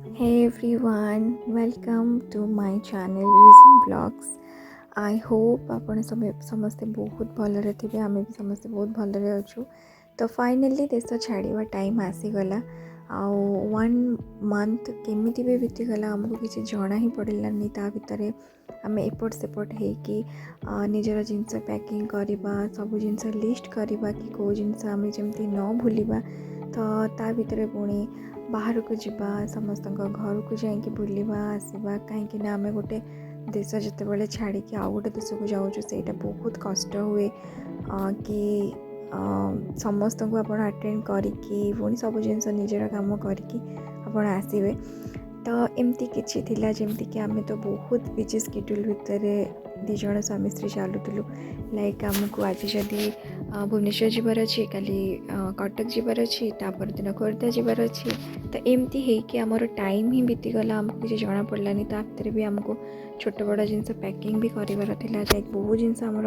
Hey everyone, welcome to my channel Reason Vlogs. I hope ଆପଣ ସମସ୍ତେ ବହୁତ ଭଲରେ ଥିବେ। ଆମେ ବି ସମସ୍ତେ ବହୁତ ଭଲରେ ଅଛୁ। ତ ଫାଇନାଲି ଦେଶ ଛାଡ଼ିବା ଟାଇମ୍ ଆସିଗଲା ଆଉ ୱାନ୍ ମନ୍ଥ କେମିତି ବି ବିତିଗଲା, ଆମକୁ କିଛି ଜଣା ହିଁ ପଡ଼ିଲାନି। ତା ଭିତରେ ଆମେ ଏପଟ ସେପଟ ହେଇକି ନିଜର ଜିନିଷ ପ୍ୟାକିଂ କରିବା, ସବୁ ଜିନିଷ ଲିଷ୍ଟ କରିବା କି କେଉଁ ଜିନିଷ ଆମେ ଯେମିତି ନ ଭୁଲିବା। ତ ତା ଭିତରେ ପୁଣି ବାହାରକୁ ଯିବା, ସମସ୍ତଙ୍କ ଘରକୁ ଯାଇକି ବୁଲିବା ଆସିବା, କାହିଁକି ନା ଆମେ ଗୋଟେ ଦେଶ ଯେତେବେଳେ ଛାଡ଼ିକି ଆଉ ଗୋଟେ ଦେଶକୁ ଯାଉଛୁ, ସେଇଟା ବହୁତ କଷ୍ଟ ହୁଏ କି ସମସ୍ତଙ୍କୁ ଆପଣ ଆଟେଣ୍ଡ କରିକି ପୁଣି ସବୁ ଜିନିଷ ନିଜର କାମ କରିକି ଆପଣ ଆସିବେ। ତ ଏମିତି କିଛି ଥିଲା, ଯେମିତିକି ଆମେ ତ ବହୁତ ବିଜି ସ୍କେଡ୍ୟୁଲ୍ ଭିତରେ ଦୁଇ ଜଣ ସ୍ୱାମୀ ସ୍ତ୍ରୀ ଚାଲୁଥିଲୁ। ଲାଇକ୍ ଆମକୁ ଆଜି ଯଦି ଭୁବନେଶ୍ୱର ଯିବାର ଅଛି, କାଲି କଟକ ଯିବାର ଅଛି, ତା ପରଦିନ ଖୋର୍ଦ୍ଧା ଯିବାର ଅଛି। ତ ଏମିତି ହେଇକି ଆମର ଟାଇମ୍ ହିଁ ବିତିଗଲା, ଆମକୁ କିଛି ଜଣାପଡ଼ିଲାନି। ତା ଭିତରେ ବି ଆମକୁ ଛୋଟ ବଡ଼ ଜିନିଷ ପ୍ୟାକିଂ ବି କରିବାର ଥିଲା। ଲାଇକ୍ ବହୁତ ଜିନିଷ ଆମର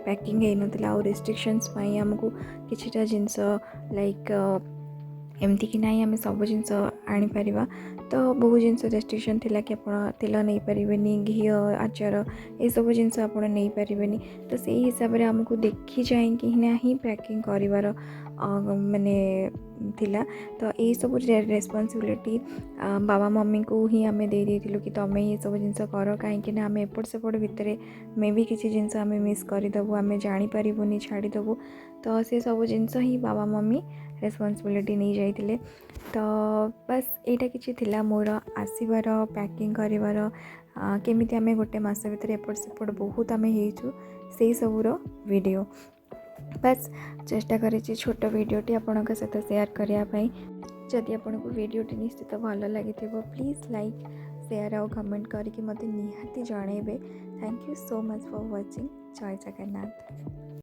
ପ୍ୟାକିଂ ହେଇନଥିଲା ଆଉ ରେଷ୍ଟ୍ରିକ୍ସନ୍ସ ପାଇଁ ଆମକୁ କିଛିଟା ଜିନିଷ, ଲାଇକ୍ ଏମିତିକି ନାହିଁ ଆମେ ସବୁ ଜିନିଷ ଆଣିପାରିବା। ତ ବହୁତ ଜିନିଷ ରେଷ୍ଟ୍ରିକ୍ସନ୍ ଥିଲା କି ଆପଣ ତେଲ ନେଇପାରିବେନି, ଘିଅ, ଆଚାର ଏସବୁ ଜିନିଷ ଆପଣ ନେଇପାରିବେନି। ତ ସେଇ ହିସାବରେ ଆମକୁ ଦେଖି ଚାହିଁକି ହିଁ ପ୍ୟାକିଂ କରିବାର ମାନେ ଥିଲା। ତ ଏଇସବୁ ରେସ୍ପନ୍ସିବିଲିଟି ବାବା ମମିଙ୍କୁ ହିଁ ଆମେ ଦେଇ ଦେଇଥିଲୁ କି ତମେ ହିଁ ଏସବୁ ଜିନିଷ କର, କାହିଁକି ନା ଆମେ ଏପଟ ସେପଟ ଭିତରେ ମେ ବି କିଛି ଜିନିଷ ଆମେ ମିସ୍ କରିଦେବୁ, ଆମେ ଜାଣିପାରିବୁନି, ଛାଡ଼ିଦେବୁ। ତ ସେ ସବୁ ଜିନିଷ ହିଁ ବାବା ମମି ରେସ୍ପନ୍ସିବିଲିଟି ନେଇଯାଇଥିଲେ। ତ ବାସ୍, ଏଇଟା କିଛି ଥିଲା ମୋର ଆସିବାର, ପ୍ୟାକିଂ କରିବାର, କେମିତି ଆମେ ଗୋଟେ ମାସ ଭିତରେ ଏପଟ ସେପଟ ବହୁତ ଆମେ ହେଇଛୁ, ସେଇ ସବୁର ଭିଡ଼ିଓ। ବାସ୍, ଚେଷ୍ଟା କରିଛି ଛୋଟ ଭିଡ଼ିଓଟି ଆପଣଙ୍କ ସହିତ ସେୟାର କରିବା ପାଇଁ। ଯଦି ଆପଣଙ୍କୁ ଭିଡ଼ିଓଟି ନିଶ୍ଚିତ ଭଲ ଲାଗିଥିବ, ପ୍ଲିଜ୍ ଲାଇକ୍, ସେୟାର ଆଉ କମେଣ୍ଟ କରିକି ମୋତେ ନିହାତି ଜଣାଇବେ। Thank you so much for watching. Jay Jagannath.